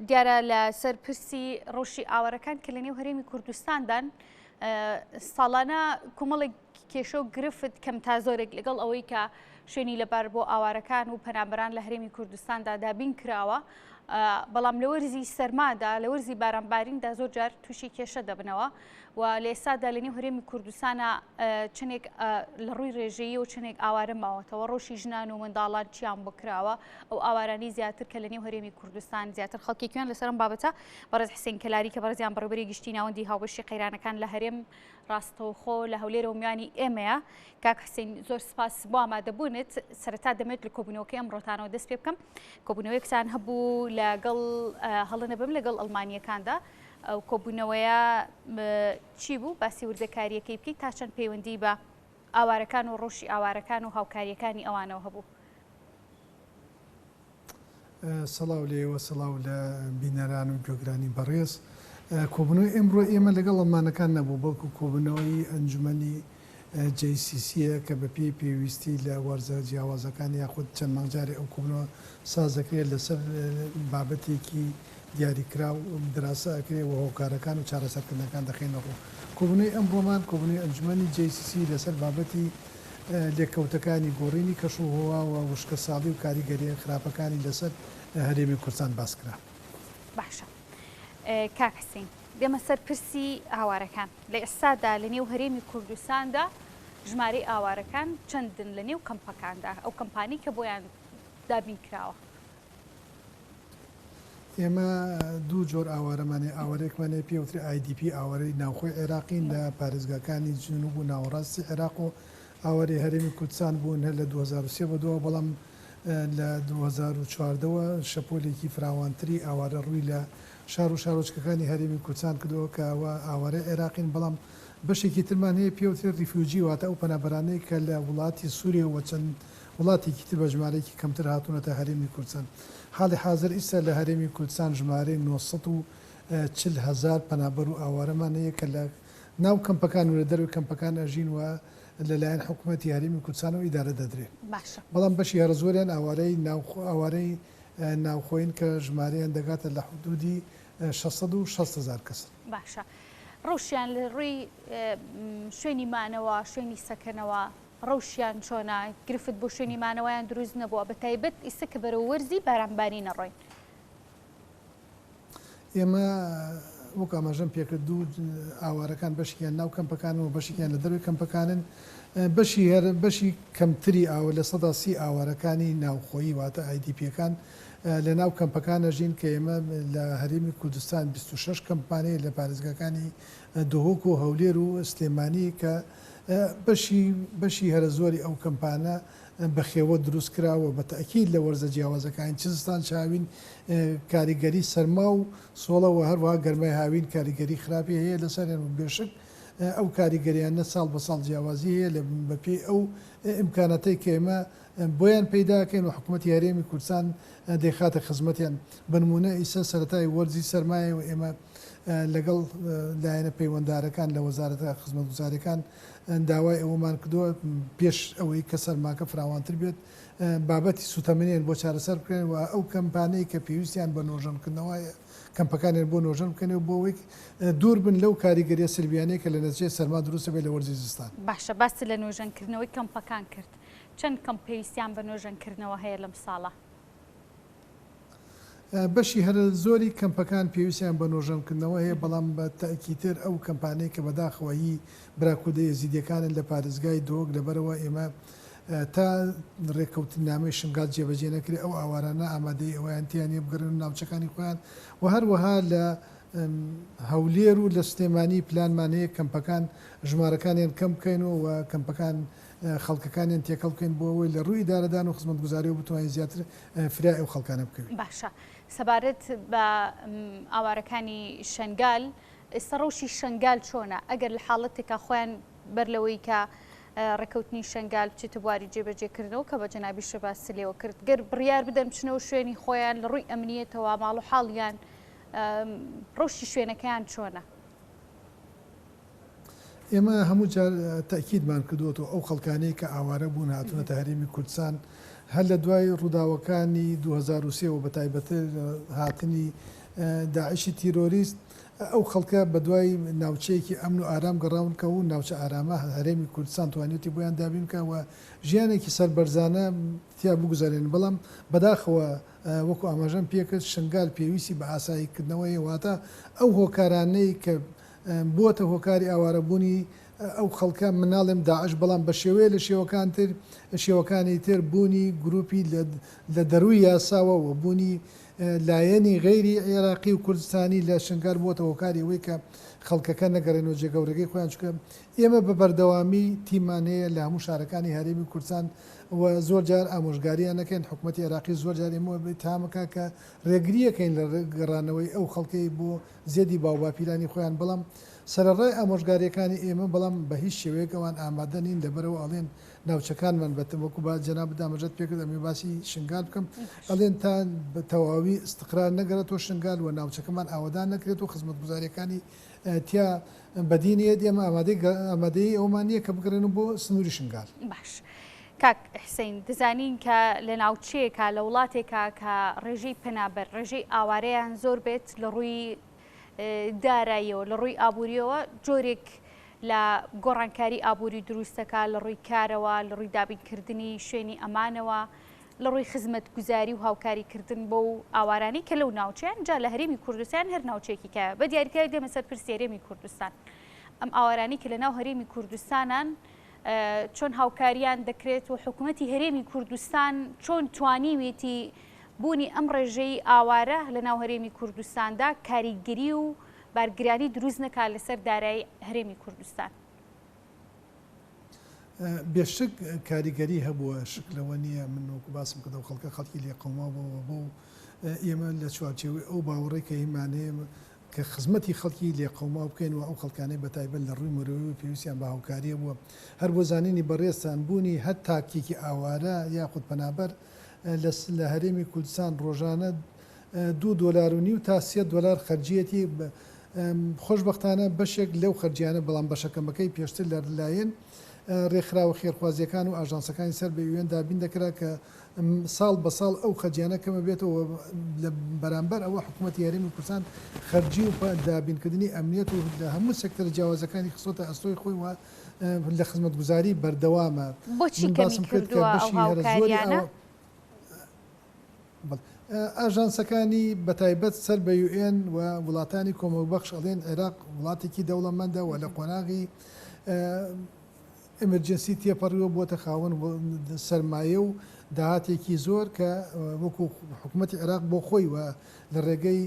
دیارە لە سەر پرسی ڕەوشی ئاوارەکان کە لە نێو هەرێمی کوردستاندان ساڵانە کۆمەڵێک کێشە و گرفت کەم تا زۆرێک لەگەڵ ئەوەی کە شوێنی لەبار بۆ ئاوارەکان و پەنابەران لە هەرێمی کوردستاندا دابین کراوە بەڵام لە وەرزی سەرمادا لە وەرزی بارانباریندا زۆر جار تووشی کێشە دەبنەوە و لە ئێستادا لە نێو هەرێمی کوردستانە چەندێک لە ڕووی ڕێژەیی و چەندێک ئاوارە ماوەتەوە ڕۆشی ژنان و منداڵان چیان بۆ کراوە ئەو ئاوارانی زیاتر کە لە نێو هەرێمی کوردستان زیاتر خەڵکی کوێن لەسەر ئەم بابەتە بەڕێز حسێن کەلاری کە بەڕێزیان بەڕێوەبەری گشتی ناوەندی هاوبەشی قەیرانەکان لە هەرێم ڕاستەوخۆ لە هەولێرەوە میوانی ئێمەیە. کاک حسین زۆر سپاس بۆ ئامادەبوونت. سەرەتا دەمەوێت لە کۆبوونەوەکەی ئەمڕۆتانەوە دەست پێ بکەم. کۆبوونەوەیەکتان هەبوو لەگەڵ هەڵە نەبم لەگەڵ ئەڵمانییەکاندا. ئەو کۆبوونەوەیە چی بوو؟ باسی وردەکارییەکەی بکەیت تا چەند پەیوەندی بە ئاوارەکان و ڕەوشی ئاوارەکان و هاوکارییەکانی ئەوانەوە هەبوو؟ سڵاو لە ئێوە، سڵاو لە بینەران و گوێگرانی بەڕێز. کۆبوونەوەی ئێمڕۆی ئێمە لەگەڵ ئەڵمانەکان نەبوو، بەڵکو کۆبوونەوەی ئەنجومەنی JCC یە کە بەپێی پێویستی لە وەرزە جیاوازەکان یاخود چەند مانگ جارێ ئەو کۆبوونەوە ساز دەکرێت لەسەر بابەتێکی دیاریکراو دراسە ئەکرێ و هۆکارەکان و چارەسەرکردنەکان دەخەینە ڕوو. کۆبوونەوەی ئەمڕۆمان کۆبوونەوەی ئەنجومەنی JCC لەسەر بابەتی لێکەوتەکانی گۆڕینی کەشوهەوا و وشکەساڵی و کاریگەرییە خراپەکانی لەسەر هەرێمی کوردستان باس کرا. باشە کاک حسین دێمە سەر پرسی ئاوارەکان لە ئێستادا لە نێو هەرێمی کوردستاندا ژمارەی ئاوارەکان چەندن لە نێو کەمپەکاندا ئەو کەمپانەی کە بۆیان دابین کراوە؟ ئێمە دوو جۆر ئاوارەمان هەیە، ئاوارەیەکمان هەیە پێی وترێ IDP ئاوارەی ناوخۆی عێراقین لە پارێزگاکانی جنوب و ناوەڕاستی عێراق و ئاوارەی هەرێمی کوردستان بوون هەر لە 2003 بەدواوە، بەڵام لە 2014 وە شەپۆلێکی فراوانتری ئاوارە ڕووی لە شار و شارۆچکەکانی هەرێمی کوردستان کردووە کە ئەوە ئاوارەی عێراقین، بەڵام بەشێکی ترمان هەیە پێی وترێ ڕیفیوجی واتە ئەو پەنابەرانەی کە لە وڵاتی سوریە و چەند وڵاتێکی تر بە ژمارەیەکی کەمتر هاتوونەتە هەرێمی کوردستان. حاڵی حازر ئیستا لە هەرێمی کوردستان ژمارەی 940 هەزار پەنابەر و ئاوارەمان هەیە کە لە ناو کەمپەکان و لە دەرەوەی کەمپەکان ئەژین و لە لایەن حکوومەتی هەرێمی کوردستانەوە ئیدارە دەدرێن. باشە. بەڵام بەشی هەرە زۆریان ئاوارەی ناوخۆ ئاوارەی ناوخۆیین کە ژمارەیان دەگاتە لە حدوودی 660 هەزار کەسن. باشە. ڕەوشیان لە ڕووی شوێنی مانەوە، شوێنی سەکەنەوە، ڕەوشیان چۆنە؟ گرفت بۆ شوێنی مانەوەیان دروست نەبووە بەتایبەت ئیستە کە بەرەو وەرزی بارانبارین ئەڕۆین؟ ئێمە وەک ئاماژەم پێکرد دوو ئاوارەکان بەشێکیان ناو کەمپەکانن و بەشێکیان لە دەرەوەی کەمپەکانن بەشی هەر بەشی کەمتری ئاوە 30% ئاوارەکانی ناوخۆیی واتە IDP یەکان لە ناو کەمپەکان ئەژین کە ئێمە لە هەرێمی کوردستان 26 کەمپمان هەیە لە پارێزگاکانی دهۆک و هەولێر و سلێمانی کە بەشی بەشی هەرە زۆری ئەو کەمپانە بە خێوەت دروست کراوە بە تەئکید لە وەرزە جیاوازەکانی چ زستان چ هاوین کاریگەری سەرما و سۆڵە و هەروەها گەرمای هاوین کاریگەری خراپی هەیە لەسەریان و بێشک ئەو کاریگەریانە ساڵ بە ساڵ جیاوازی هەیە لە بە پێی ئەو ئیمکاناتەی کە ئێمە بۆیان پەیدا ئەکەین و حکوومەتی هەرێمی کوردستان دەیخاتە خزمەتیان بە نموونە ئیسە سەرەتای وەرزی سەرمایە و ئێمە لەگەڵ لایەنە پەیوەندارەکان لە وەزارەتە خزمەتگوزاریەکان داوای ئەوەمان کردووە پێش ئەوەی کە سەرماکە فراوانتر بێت بابەتی سوتەمەنیان بۆ چارەسەر بکرێن و ئەو کەمپانەی کە پێویستیان بە نۆژەنکردنەوە هەیە کەمپەکانیان بۆ نۆژەن بکەنەوە بۆ ئەوەی دوور بن لەو کاریگەریە سلبیانەی کە لە نەتیجەی سەرما دروست دەبێت لە وەرزی زستان. باشە باست لە نۆژەنکردنەوەی کەمپەکان کرد چەند کەمپ پێویستیان بە نۆژەنکردنەوە هەیە لەم ساڵە؟ بەشی هەرە زۆری کەمپەکان پێویستیان بە نۆژەنکردنەوە هەیە، بەڵام بە تەئکیدتر ئەو کەمپانەی کە بەداخەوە هی برا کوردە ئێزیدیەکانن لە پارێزگای دهۆک، لەبەرئەوە ئێمە تا رێککەوتننامەی شنگال جێبەجێ نەکرێت ئەو ئاوارانە ئامادەیی ئەوەیان تیا نیە بگەڕێنەوە ناوچەکانی خۆیان و هەروەها لە هەولێر و لە سلێمانی پلانمان هەیە کەمپەکان ژمارەکانیان کەم بکەینەوە و کەمپەکان خەڵکەکانیان تێکەڵ بکەین بۆ ئەوەی لە ڕووی ئیدارەدان و خزمەتگوزاریەوە بتوانین زیاتر فریای ئەو خەڵکانە بکەوین. باشە سەبارەت بە ئاوارەکانی شەنگال، ئێستا ڕەوشی شەنگال چۆنە؟ ئەگەر لە حاڵەتێکا خۆیان بەر لەوەی کە ڕێکەوتنی شەنگال بچێتە بواری جێبەجێکردنەوە کە بە جەنابیشە باست لێوە کرد، گەر بڕیار بدەن بچنەوە شوێنی خۆیان لە ڕووی ئەمنیەتەوە ماڵ و حاڵیان ڕەوشی شوێنەکەیان چۆنە؟ ئێمە هەموو جار تەئکیدمان کردووەتەوە ئەو خەڵکانەی کە ئاوارە بوون هاتوونەتە هەرێمی کوردستان. هەر لە دوای ڕووداوەکانی 2003 وە بەتایبەتر هاتنی داعشی تیرۆریست، ئەو خەڵکە بەدوای ناوچەیەکی ئەمن و ئارام گەڕاون کە ئەو ناوچە ئارامە هەرێمی کوردستان توانیویەتی بۆیان دابین بکات و ژیانێکی سەربەرزانە تیا بگوزەرێنن، بەڵام بەداخەوە وەکو ئاماژەم پێکرد شنگال پێویستی بە ئاساییکردنەوە هەیە، واتە ئەو هۆکارانەی کە بووەتە هۆکاری ئاوارەبوونی ئەو خەڵکە، من ناڵێم داعش، بەڵام بە شێوەیە لە شێوەکان تر شێوەکانی تر بوونی گروپی لە دەرووی یاساوە و بوونی لایەنی غەیری عێراقی و کوردستانی لە شنگال بووەتە هۆکاری ئەوەی کە خەڵکەکە نەگەڕێنەوە جێگەورەکەی خۆیان، چونکە ئێمە بە بەردەوامی تیممان هەیە لە هەموو شارەکانی هەرێمی کوردستان و زۆر جار ئامۆژگاریان ئەکەین، حکومەتی عێراقی زۆر جار ئێمە ئیتهام ئەکا کە رێگری ئەکەین لە گەڕانەوەی ئەو خەڵکەی بۆ زێدی باوباپیرانی خۆیان، بەڵام سەرەڕای ئامۆژگاریەکانی ئێمە بەڵام بە هیچ شێوەیەک ئەوان ئامادە نین، لەبەرئەوە ئەڵێن ناوچەکانمان بە وەکو با جەنابت ئاماژەت پێکرد ئەمەوێ باسی شنگال بکەم ئەڵێن تا بە تەواوی ئیستقرار نەگەڕێتەوە شنگال و ناوچەکەمان ئاوەدان نەکرێت و خزمەتگوزاریەکانی تیا بەدی نەیەت ئێمە ئامادەی ئامادەیی ئەوەمان نییە کە بگەڕێنەوە بۆ سنووری شنگال. باش کاک حسین دەزانین کە لە ناوچەیەکا لە وڵاتێکا کە ڕێژەی پەنابەر ڕێژەی ئاوارەیان زۆر بێت لە ڕووی داراییەوە، لە ڕووی ئابوورییەوە جۆرێک لە گۆڕانکاری ئابووری دروست دەکات، لە ڕووی کارەوە، لە ڕووی دابینکردنی شوێنی ئەمانەوە، لە ڕووی خزمەتگوزاری و هاوکاریکردن بەو ئاوارانەی کە لەو ناوچەیان، جا لە هەرێمی کوردستان هەر ناوچەیەکی کە بە دیاریکراوی دێمە سەر پرسی هەرێمی کوردستان. ئەم ئاوارانەی کە لە ناو هەرێمی کوردستانان چۆن هاوکاریان دەکرێت و حکوومەتی هەرێمی کوردستان چۆن توانیویەتی بوونی ئەم ڕێژەی ئاوارە لە ناو هەرێمی کوردستاندا کاریگەری و بارگرانی دروست نەکات لەسەر دارایی هەرێمی کوردستان؟ بێ شک کاریگەری هەبووە، شک لەوە نییە، من وەکو باسم کرد ئەو خەڵکە خەڵکی لێقەوماو بووە بەو ئێمە لە چوارچێوەی ئەو باوەڕەی کە هیمان هەیە کە خزمەتی خەڵکی لێقەوماو بکەین و ئەو خەڵکانەی بەتایبەت لە ڕووی مرۆیی پێویستیان بە هاوکاری هەبووە هەر بۆ زانینی بەڕێزتان بوونی هەر تاکێکی ئاوارە یاخود پەنابەر لە هەرێمی کوردستان ڕۆژانە دوو دۆلار و نیو تا سێ دۆلار خەرجیەتی، خۆشبەختانە بەشێک لەو خەرجیانە بەڵام بەشە کەمەکەی پێشتر لە لایەن ڕێکخراوە خێرخوازییەکان و ئاژانسەکانی سەر بە یوئێن دابین دەکرا کە ساڵ بە ساڵ ئەو خەرجیانە کەمە بێتەوە و لە بەرامبەر ئەوە حکوومەتی هەرێمی کوردستان خەرجی و دابینکردنی ئەمنیەت و لە هەموو سێکتەرە جیاوازەکانی خستۆتە ئەستۆی خۆی و لە خزمەتگوزاری بەردەوامە. بۆچی من کەمی باسم کرد کە کردووە ئەو بەشی هەرە زۆری هاوکارییانە؟ ئاوە بەڵێ. ئاژانسەکانی بەتایبەت سەر بە یوئێن و وڵاتانی کۆمەکبەخش ئەڵێن عێراق وڵاتێکی دەوڵەمەندە و لە قۆناغی ئێمرجنسی تێپەڕیوە بووەتە خاوەن سەرمایە و داهاتێکی زۆر کە وەکو حکوومەتی عێراق بۆ خۆی و لە ڕێگەی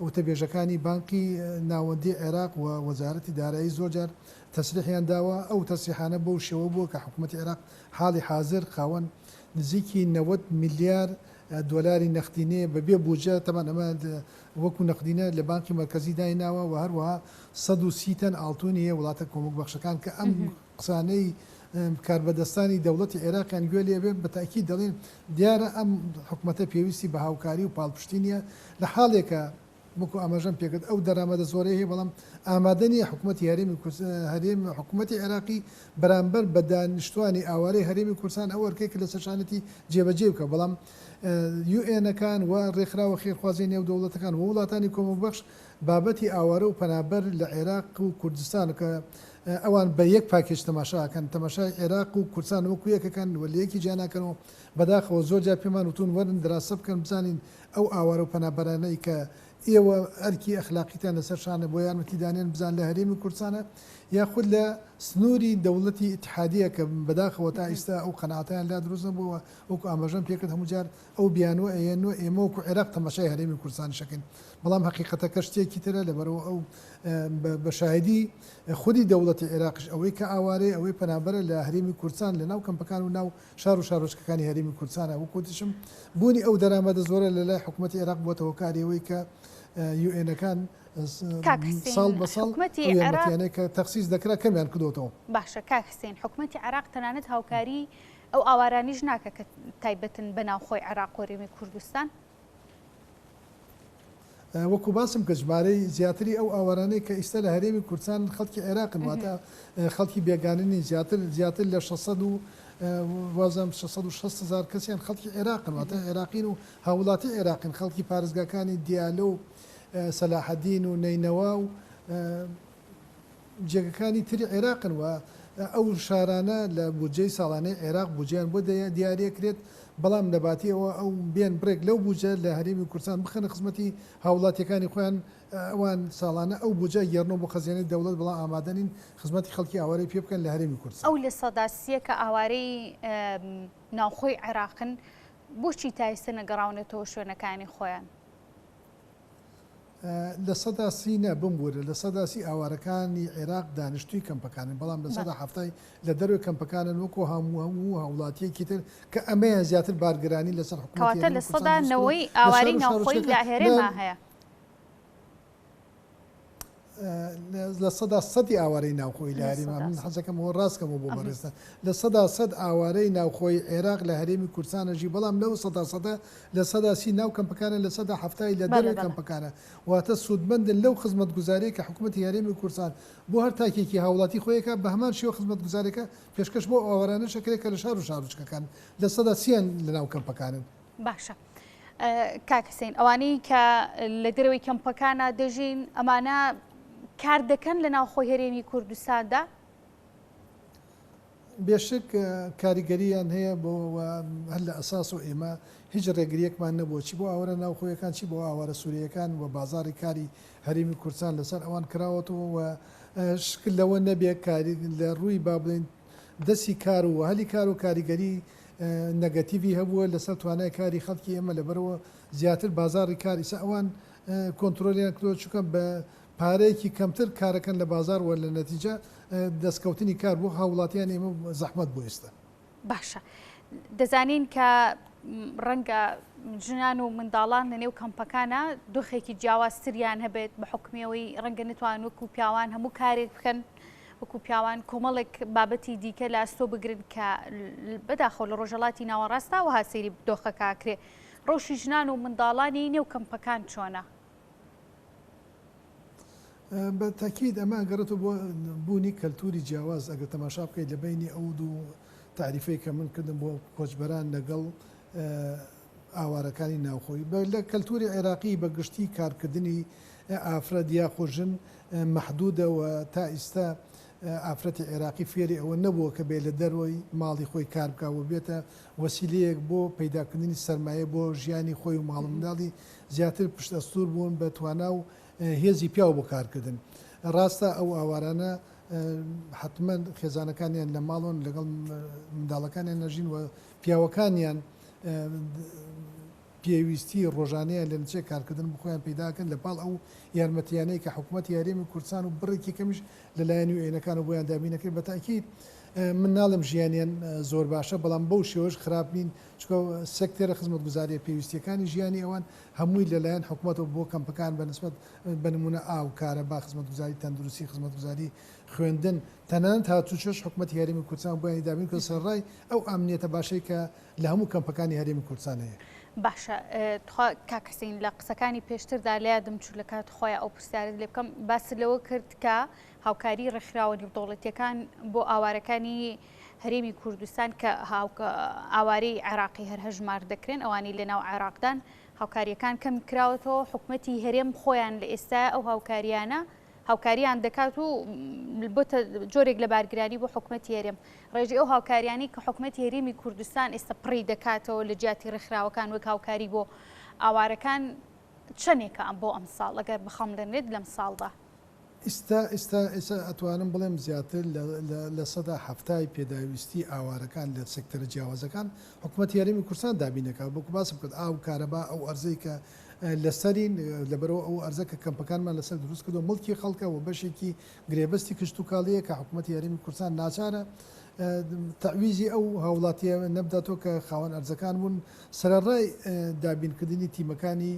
وتەبێژەکانی بانقی ناوەندی عێراق و وەزارەتی دارایی زۆر جار تەسریحیان داوە، ئەو تەسریحانە بەو شێوە بووە کە حکوومەتی عێراق حاڵی حازر خاوەن نزیکی 90 ملیار دۆلاری نەختینەیە بە بێ بوجە، تەبعەن ئەمە وەکو نەقدینە لە بانقی مەرکەزی دایناوە و هەروەها 130 تەن ئاڵتونی هەیە وڵاتە کۆمەکبەخشەکان کە ئەم قسانەی کاربەدەستانی دەوڵەتی عێراقیان گوێ لێ بێ بە تەئکید دەڵێن دیارە ئەم حکومەتە پێویستی بە هاوکاری و پاڵپشتی نییە لە حاڵێکا وەکو ئاماژەم پێکرد ئەو دەرامەدە زۆرەی هەیە بەڵام ئامادە نییە حکومەتی هەرێمی هەرێم حکومەتی عێراقی بەرامبەر بە دانیشتوانی ئاوارەی هەرێمی کوردستان ئەو ئەرکەی کە لەسەر شانێتی جێبەجێ بکە بەڵام یو ئێنەکان و ڕێکخراوە خێرخوازیە نێودەوڵەتەکان و وڵاتانی کۆمەکبەخش بابەتی ئاوارە و پەنابەر لە عێراق و کوردستان کە ئەوان بە یەک پاکێج تەماشا ئەکەن تەماشای عێراق و کوردستان وەکو یەک ئەکەن و لە یەکی جیا ناکەنەوە بەداخەوە زۆر جار پێمان وتوون وەرن دراسە بکەن بزانین ئەو ئاوارە و پەنابەرانەی کە ئێوە ئەرکی ئەخلاقیتان لەسەر شانە بۆ یارمەتی دانێن بزان لە هەرێمی کوردستانە یاخود لە سنووری دەوڵەتی ئیتحادیە کە بەداخەوە تا ئیستا ئەو قەناعەتەیان لا دروست نەبووە وەکو ئاماژەم پێکرد هەموو جار ئەو بیانووە ئەیەن و ئێمە وەکو عێراق تەماشای هەرێمی کوردستانیش ئەکەین بەڵام هەقیقەتەکە شتێکی ترە لەبەرئەوە ئەو بە شاهیدی خودی دەوڵەتی عێراقیش ئەوەی کە ئاوارەیە ئەوەی پەنابەرە لە هەرێمی کوردستان لە ناو کەمپەکان و ناو شار و شارۆچکەکانی هەرێمی کوردستانە وەکو وتیشم بوونی ئەو دەرامەدە زۆرە لە لای حکومەتی عێراق بووەتە هۆکاری ئەوەی کە یو ئێنەکان کاک حسین ساڵ بە ساڵ حکومەتی ئەو عێراق یارمەتیانەی کە تەخسیس دەکرا کەمیان کردۆتەوە. باشە کاک حسین حکومەتی عێراق تەنانەت هاوکاری ئەو ئاوارانیش ناکە کە تایبەتن بە ناوخۆی عێراق و هەرێمی کوردستان؟ وەکو باسم کرد ژمارەی زیاتری ئەو ئاوارانەی کە ئیستا لە هەرێمی کوردستانن خەڵکی عێراقن واتە خەڵکی بێگانە نین زیاتر زیاتر لە 600 و وازم 660 هەزار کەسیان خەڵکی عێراقن، واتە عێراقین و هاووڵاتی عێراقین، خەڵکی پارێزگاکانی دیالە و سەلاحەدین و نەینەوا و جێگەکانی تری عێراقن و ئەو شارانە لە بودجەی ساڵانەی عێراق بودجەیان بۆ دیاریەکرێت، بەڵام لەباتی ئەوە ئەو بێن بڕێک لەو بودجە لە هەرێمی کوردستان بخەنە خزمەتی هاووڵاتیەکانی خۆیان، ئەوان ساڵانە ئەو بودجە ئەگێڕنەوە بۆ خەزێنەی دەوڵەت، بەڵام ئامادە نین خزمەتی خەڵکی ئاوارەی پێ بکەن لە هەرێمی کوردستان. ئەو 30% کە ئاوارەی ناوخۆی عێراقن بۆچی تا ئێستا نەگەڕاونەتەوە شوێنەکانی خۆیان؟ 30% نا، بمبورە، 30% ئاوارەکانی عێراق دانیشتووی کەمپەکانن، بەڵام لە سەدا حەفتای لە دەرەوەی کەمپەکانن وەکو هەموو هاوڵاتییەکی تر کە ئەمەیان زیاتر بارگرانی لەسەر حکومەتی کەواتە هەرێمی لە کوردستان سەدا دروست کردووە نەوەی لە شار ئاوارەی و ناوخۆیی شارۆچکەکان لە لە هەرێما هەیە. 100% ی ئاوارەی ناوخۆیی لە هەرێما، من 100%. حەزەکەم ئەوە ڕاست کەمەوە بۆ بەڕێزتان، 100% ئاوارەی ناوخۆیی عێراق لە هەرێمی کوردستان ئەژی، بەڵام لەو سەدا سەدە 30% ناو کەمپەکانە، 70% ی لە دەرەوەی کەمپەکانە، واتە سوودمەندن لەو خزمەتگوزارییە کە حکوومەتی هەرێمی کوردستان بۆ هەر تاکێکی هاوڵاتی خۆی ئەکا، بە هەمان شێوە خزمەتگوزارییەکە پێشکەش بۆ ئەو ئاوارانەش ئەکرێت کە لە شار و شارۆچکەکان 30% یان لە ناو کەمپەکانن. باشە کاک حسین ئەوانەی کە لە دەرەوەی کەمپەکانە دەژین ئەمانە کار دەکەن لە ناوخۆی هەرێمی کوردستاندا؟ بێشک کاریگەرییان هەیە بۆ هەر لە ئەساس و ئێمە هیچ ڕێگریەکمان نەبووە چی بۆ ئاوارە ناوخۆیەکان چی بۆ ئاوارە سوریەکان و بازاری کاری هەرێمی کوردستان لەسەر ئەوان کراوەتەوە و شک لەوە نەبێ کاری لە ڕووی با بڵێین دەستی کار و هەلی کار و کاریگەری نەگەتیڤی هەبووە لەسەر توانای کاری خەڵکی ئێمە لەبەرئەوە زیاتر بازاڕی کار ئیسا ئەوان کۆنترۆلیان کردووە چونکە بە پارەیەکی کەمتر کارەکەن لە بازاڕ وە لە نەتیجە دەستکەوتنی کار بۆ هاووڵاتیانی ئێمە زەحمەت بوو ئێستا. باشە دەزانین کە ڕەنگە ژنان و منداڵان لە نێو کەمپەکانە دۆخێکی جیاوازتریان هەبێت بە حکومیەوەی ڕەنگە نتوان وەکو پیاوان هەموو کارێک بکەن وەکو پیاوان کۆمەڵێک بابەتی دیکە لە ئەستۆ بگرن کە بەداخەوە لە ڕۆژهەڵاتی ناوەڕاستدا وەها سەیری دۆخەکە ئەکرێ. ڕەوشی ژنان و منداڵانی نێو کەمپەکان چۆنە؟ بە تەئکید ئەمە ئەگەڕێتەوە بۆ بوونی کەلتووری جیاواز، ئەگەر تەماشا بکەیت لە بەینی ئەو دوو تاریفەی کە من کردم بۆ کۆچبەران لەگەڵ ئاوارەکانی ناوخۆی بە لە کەلتوری عێراقی بە گشتی کارکردنی ئافرەت یاخۆ ژن مەحدودە و تا ئیستا ئافرەتی عێراقی فێری ئەوە نەبووە کە بێ لە دەرەوەی ماڵی خۆی کار بکا و بێتە وەسیلەیەک بۆ پەیداکردنی سەرمایە بۆ ژیانی خۆی و ماڵ و منداڵی زیاتر پشتئەستوور بوون بە توانا و هێزی پیاو بۆ کارکردن. ڕاستە ئەو ئاوارانە حەتمەن خێزانەکانیان لە ماڵەوەن لەگەڵ منداڵەکانیان ئەژین و پیاوەکانیان پێویستی ڕۆژانەیان لە نچێ کارکردن بۆ خۆیان پەیدا ئەکەن لە پاڵ ئەو یارمەتیانەی کە حکوومەتی هەرێمی کوردستان و بڕێکی کەمیش لە لایەن یوئێنەکانەوە بۆیان دابین ئەکرێت بە تەئکید من ناڵێم ژیانیان زۆر باشە بەڵام بەو شێوەش خراپ نین چونکە سێکتەرە خزمەتگوزاریە پێویستیەکانی ژیانی ئەوان هەمووی لە لایەن حکوومەتەوە بۆ کەمپەکان بە نسبەت بە نموونە ئاو کارەبا خزمەتگوزاری تەندروستی خزمەتگوزاری خوێندن تەنانەت هاتوچۆش حکومەتی هەرێمی کوردستان بۆیانی دابین کردوە سەرەڕای ئەو ئەمنیەتە باشەی کە لە هەموو کەمپەکانی هەرێمی کوردستان هەیە. باشە تخوا کاک حسین لە قسەکانی پێشتردا لە یادم چوو لە کات خۆیا ئەو پرسیارەت لێ بکەم باست لەوە کرد کە هاوکاری ڕێکخراوە نێودەوڵەتیەکان بۆ ئاوارەکانی هەرێمی کوردستان کە ئاوارەی عێراقی هەر هەژمار دەکرێن ئەوانەی لەناو عێراقدان هاوکاریەکان کەم کراوەتەوە حکومەتی هەرێم خۆیان لە ئێستا ئەو هاوکاریانە هاوکاریان دەکات و بۆتە جۆرێک لە بارگرانی بۆ حکومەتی هەرێم. ڕێژەی ئەو هاوکاریانەی کە حکومەتی هەرێمی کوردستان ئێستا پڕی دەکاتەوە لە جیاتی ڕێکخراوەکان وەک هاوکاری بۆ ئاوارەکان چەندێکە ئەم بۆ ئەمساڵ ئەگەر بخەمڵێنرێت لەم ساڵدا؟ ئیستا ئیستا ئیستا ئەتوانم بڵێم زیاتر لە لە 70% ی پێداویستی ئاوارەکان لە سێکتەرە جیاوازەکان حکومەتی هەرێمی کوردستان دابین دەکات وەکو باسم کرد ئاو کارەبا ئەو ئەرزەی کە لەسەرین، لەبەرئەوە ئەو ئەرزە کە کەمپەکانمان لەسەر دروست کردووە موڵکی خەڵکە و بەشێکی گرێبەستی کشتوکاڵییە کە حکوومەتی هەرێمی کوردستان ناچارە تەعویزی ئەو هاوڵاتییە نەبداتەوە کە خاوەن ئەرزەکان بوون، سەرەڕای دابینکردنی تیمەکانی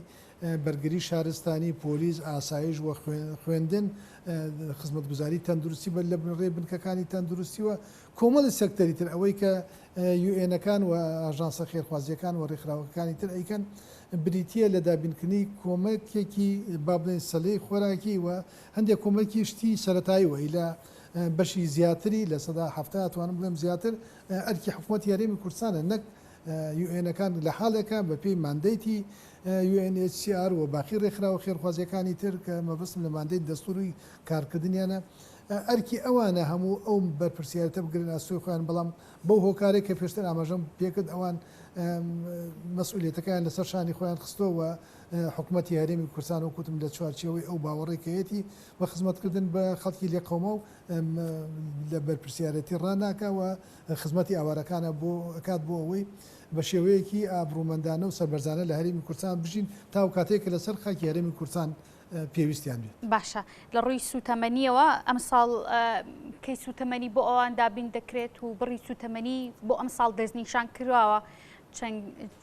بەرگری شارستانی، پۆلیس، ئاسایش و خوێندن، خزمەتگوزاری تەندروستی بە لە ڕێی بنکەکانی تەندروستی و کۆمەڵی سێکتەری تر ئەوەی کە یوئێنەکان و ئاژانسە خێرخوازییەکان و ڕێکخراوەکانی تر ئەیکەن بریتییە لە دابینکردنی کۆمەکێکی با بڵێین سەلەی خۆراکی و هەندێک کۆمەکی شتی سەرەتایی و ئیلا. بەشی زیاتری 70% ئەتوانم بڵێم زیاتر ئەرکی حکوومەتی هەرێمی کوردستانە نەک UN ەکان لە حاڵێکا بە پێی mandate ی UNHCR و باقی ڕێکخراوە خێرخوازیەکانی تر کە مەبەستم لە mandate دەستوری کارکردنیانە ئەرکی ئەوانە هەموو ئەو بەرپرسیارێتە بگرن ئەستۆی خۆیان بەڵام بەو هۆکارەی کە پێشتر ئاماژەم پێکرد ئەوان مەسئولیەتەکەیان لەسەر شانی خۆیان خستووە و حکومەتی هەرێمی کوردستان وەک وتم لە چوارچێوەی ئەو باوەڕەی کە هەیەتی بە خزمەتکردن بە خەڵکی لێقەوماو لە بەرپرسیارێتی ڕاناکا و خزمەتی ئاوارەکانە بۆ ئەکات بۆ ئەوەی بە شێوەیەکی ئابڕوومەندانە و سەربەرزانە لە هەرێمی کوردستان بژین تا ئەو کاتەی کە لەسەر خاکی هەرێمی کوردستان پێویستیان بێت. باشە لە ڕووی سووتەمەنییەوە ئەمساڵ کەی سووتەمەنی بۆ ئەوان دابین دەکرێت و بڕی سووتەمەنی بۆ ئەمساڵ دەستنیشان کراوە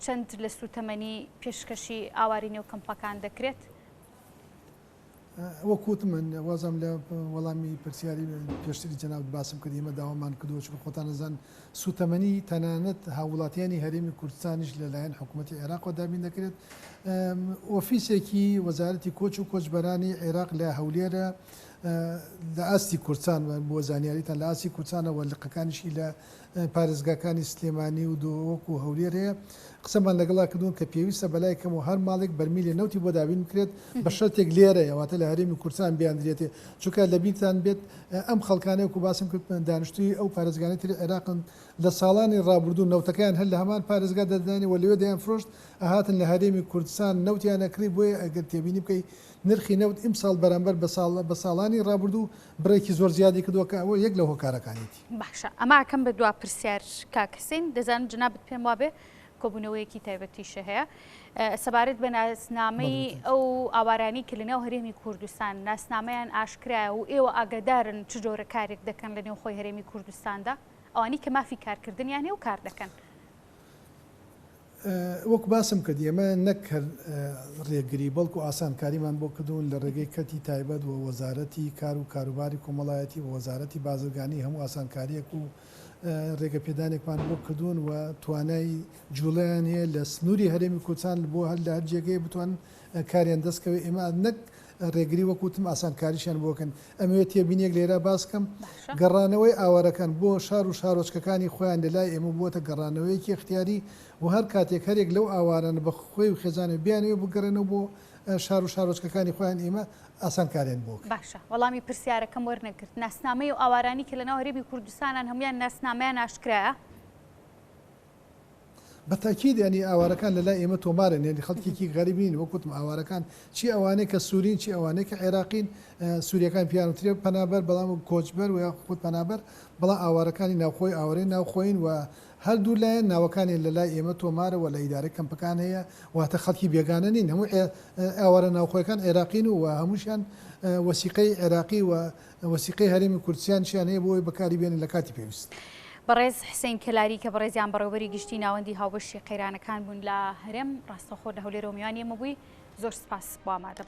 چەند لە سووتەمەنی پێشکەشی ئاواری نێو کەمپەکان دەکرێت؟ وەک وتم من وازم لە وەڵامی پرسیاری پێشتری جەنابت باسم کرد ئێمە داوامان کردووە چونکە خۆتان ئەزان سوتەمەنی تەنانەت هاووڵاتیانی هەرێمی کوردستانیش لەلایەن حکوومەتی عێراقەوە دابین دەکرێت ئۆفیسێکی وەزارەتی کۆچ و کۆچبەرانی عێراق لە هەولێرە لە ئاستی کوردستان بۆ زانیاریتان لە ئاستی کوردستانەوە لقەکانیشی لە پارێزگاکانی سلێمانی و دهۆک و هەولێر هەیە، قسەمان لەگەڵا کردوون کە پێویستە بەلای کەمەوە هەر ماڵێک بەرمیلێ نەوتی بۆ دابین بکرێت بە شەرتێک لێرەیە واتە لە هەرێمی کوردستان بیاندرێتێ چونکە لەبیرتان بێت ئەم خەڵکانەی وەکو باسم کرد دانیشتووی ئەو پارێزگانەی تری عێراقن لە ساڵانی ڕابردوو نەوتەکەیان هەر لە هەمان پارێزگا دەردانێ و لەوێ دەیانفرۆشت ئەهاتن لە هەرێمی کوردستان نەوتیان ئەکڕی بۆیە ئەگەر تێبینی بکەی نرخی نەوت ئیمساڵ بەرامبەر بە ساڵ بە ساڵانی ڕابردوو بڕێکی زۆر زیادی کردووە کە ئەوە یەک لە هۆکارەکانیەتی. باشە ئەمە ئەکەم بە دوا پرسیار کاک حسین دەزانم جەنابت پێم وابێ کۆبوونەوەیەکی تایبەتیشە هەیە سەبارەت بە ناسنامەی ئەو ئاوارانی کە لەناو هەرێمی کوردستان ناسنامەیان ئاشکرایە و ئێوە ئاگادارن چ جۆرە کارێک دەکەن لە نێوخۆی هەرێمی کوردستاندا ئەوانی کە مافی کارکردنیان هەیە و کار دەکەن. وەک باسم کرد ئێمە نەک هەر ڕێگری بەڵکو ئاسانکاریمان بۆ کردوون لە ڕێگەی کەرتی تایبەت و وەزارەتی کار و کاروباری کۆمەڵایەتی و وەزارەتی بازرگانی هەموو ئاسانکارییەک و ڕێگەپێدانێکمان بۆ کردوون و توانای جوڵەیان هەیە لە سنووری هەرێمی کوردستان بۆ هەر لە هەر جێگەیەک بتوانن کاریان دەست کەوێت ئێمە نەک ڕێگری وەک وتم ئاسانکاریشیان بۆ کەن ئەمەوێت تێبینیەک لێرە باس کەم گەڕانەوەی ئاوارەکان بۆ شار و شارۆچکەکانی خۆیان لە لای ئێمە بووەتە گەڕانەوەیەکی ئیختیاری و هەر کاتێک هەرێک لەو ئاوارانە بە خۆی و خێزانی بیانەوێت بگەڕێنەوە بۆ شار و شارۆچکەکانی خۆیان ئێمە ئاسانکاریان بۆ کەین. باشە وەڵامی پرسیارەکەم وەرنەگرت ناسنامەی ئەو ئاوارانی کە لەناو هەرێمی کوردستانن هەموویان ناسنامەیان ئاشکرایە؟ بە تەئکید یانی ئاوارەکان لە لای ئێمە تۆمارن یانی خەڵکێکی غەریب نین وەک وتم ئاوارەکان چی ئەوانەی کە سوورین چی ئەوانەی کە عێراقین سووریەکان پێیان وترێ پەنابەر بەڵام کۆچبەر و یاخود پەنابەر بەڵام ئاوارەکانی ناوخۆی ئاوارەی ناوخۆین و هەردوو لایەن ناوەکانیان لە لای ئێمە تۆمارە و لە ئیدارەی کەمپەکان هەیە واتە خەڵکی بێگانە نین هەموو ئاوارە ناوخۆیەکان عێراقین و هەمووشیان وەسیقەی عێراقی و وەسیقەی هەرێمی کوردستانیشیان هەیە بۆ ئەوەی بەکاری بێنن لە کاتی پێویست. بەڕێز حسین کەلاری کە بەڕێزیان بەڕێوەبەری گشتی ناوەندی هاوبەشی قەیرانەکان بوون لە هەرێم، ڕاستەوخۆ لە هەولێرەوە میوانی ئێمە بووی، زۆر سپاس بۆ ئامادەبوونت.